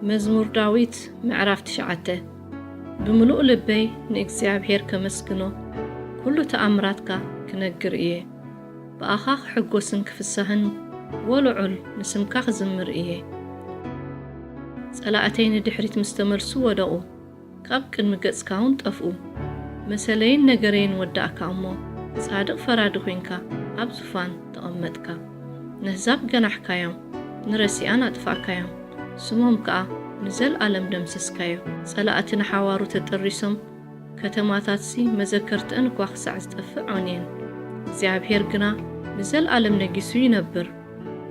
መዝሙር ዳዊት ምዕራፍ ትሽዓተ። ብምሉእ ልበይ ንእግዚኣብሔር ከመስግኖ፣ ኩሉ ተኣምራትካ ክነግር እየ። ብኣኻ ክሕጎስን ክፍሳህን፣ ወልዑል ንስምካ ክዝምር እየ። ጸላእተይ ንድሕሪት ምስ ተመልሱ ወደቑ፣ ካብ ቅድሚ ገጽካ እውን ጠፍኡ። መሰለይን ነገረይን ወዳእካ እሞ፣ ጻድቕ ፈራዲ ኾይንካ ኣብ ዙፋን ተቐመጥካ። ነህዛብ ገናሕካዮም፣ ንረሲኣን ኣጥፋእካዮም፣ ስሞም ከኣ ንዘልኣለም ደምሰስካዮ። ጸላእቲ ንሓዋሩ ተጠሪሶም፣ ከተማታትሲ መዘከርተን እኳ ክሳዕ ዝጠፍእ ዖንየን። እግዚኣብሔር ግና ንዘልኣለም ነጊሱ ይነብር።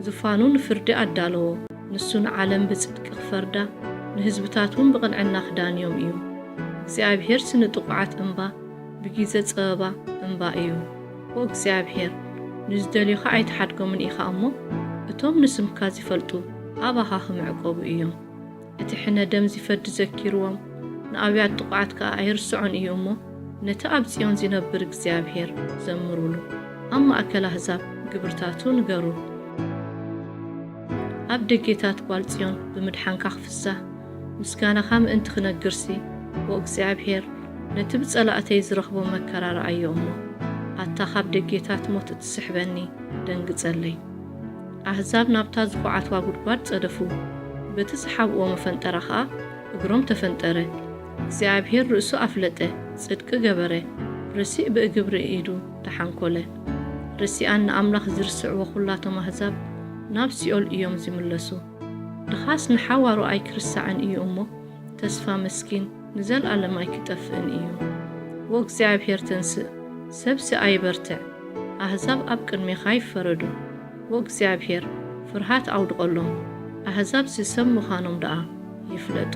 ዙፋኑ ንፍርዲ ኣዳለዎ። ንሱ ንዓለም ብጽድቂ ክፈርዳ፣ ንህዝብታት እውን ብቕንዕና ክዳንዮም እዩ። እግዚኣብሔርሲ ንጥቑዓት እምባ፣ ብጊዘ ጸበባ እምባ እዩ። ኦ እግዚኣብሔር፣ ንዝደልዩኻ ኣይትሓድጎምን ኢኻ እሞ፣ እቶም ንስምካ ዚፈልጡ ኣባኻ ክምዕቆቡ እዮም። እቲ ሕነ ደም ዚፈዲ ዘኪርዎም፣ ንኣብያት ጥቑዓት ከኣ ኣይርስዖን እዩ እሞ፣ ነቲ ኣብ ጽዮን ዚነብር እግዚኣብሔር ዘምሩሉ። ኣብ ማእከል ኣህዛብ ግብርታቱ ንገሩ። ኣብ ደጌታት ጓል ጽዮን ብምድሓንካ ክፍሳህ፣ ምስጋናኻ ምእንቲ ክነግርሲ፣ ኦ እግዚኣብሔር፣ ነቲ ብጸላእተይ ዝረኽቦ መከራ ረኣዮ እሞ፣ ኣታ ካብ ደጌታት ሞት እትስሕበኒ፣ ደንግጸለይ። ኣህዛብ ናብታ ዝኹዓትዋ ጉድጓድ ጸደፉ፣ በቲ ዝሓብእዎ መፈንጠራ ኸኣ እግሮም ተፈንጠረ። እግዚኣብሔር ርእሱ ኣፍለጠ፣ ጽድቂ ገበረ፣ ርሲእ ብእግብሪ ኢዱ ተሓንኮለ። ርሲኣን ንኣምላኽ ዝርስዕዎ ኹላቶም ኣህዛብ ናብ ሲኦል እዮም ዚምለሱ። ድኻስ ንሓዋሩ ኣይክርሳዕን እዩ እሞ፣ ተስፋ መስኪን ንዘልኣለም ኣይክጠፍእን እዩ። ዎ እግዚኣብሔር ተንስእ፣ ሰብሲ ኣይበርትዕ፣ ኣህዛብ ኣብ ቅድሜኻ ይፈረዱ። ዎ እግዚኣብሔር ፍርሃት ኣውድቐሎም፣ ኣህዛብሲ ሰብ ምዃኖም ደኣ ይፍለጡ።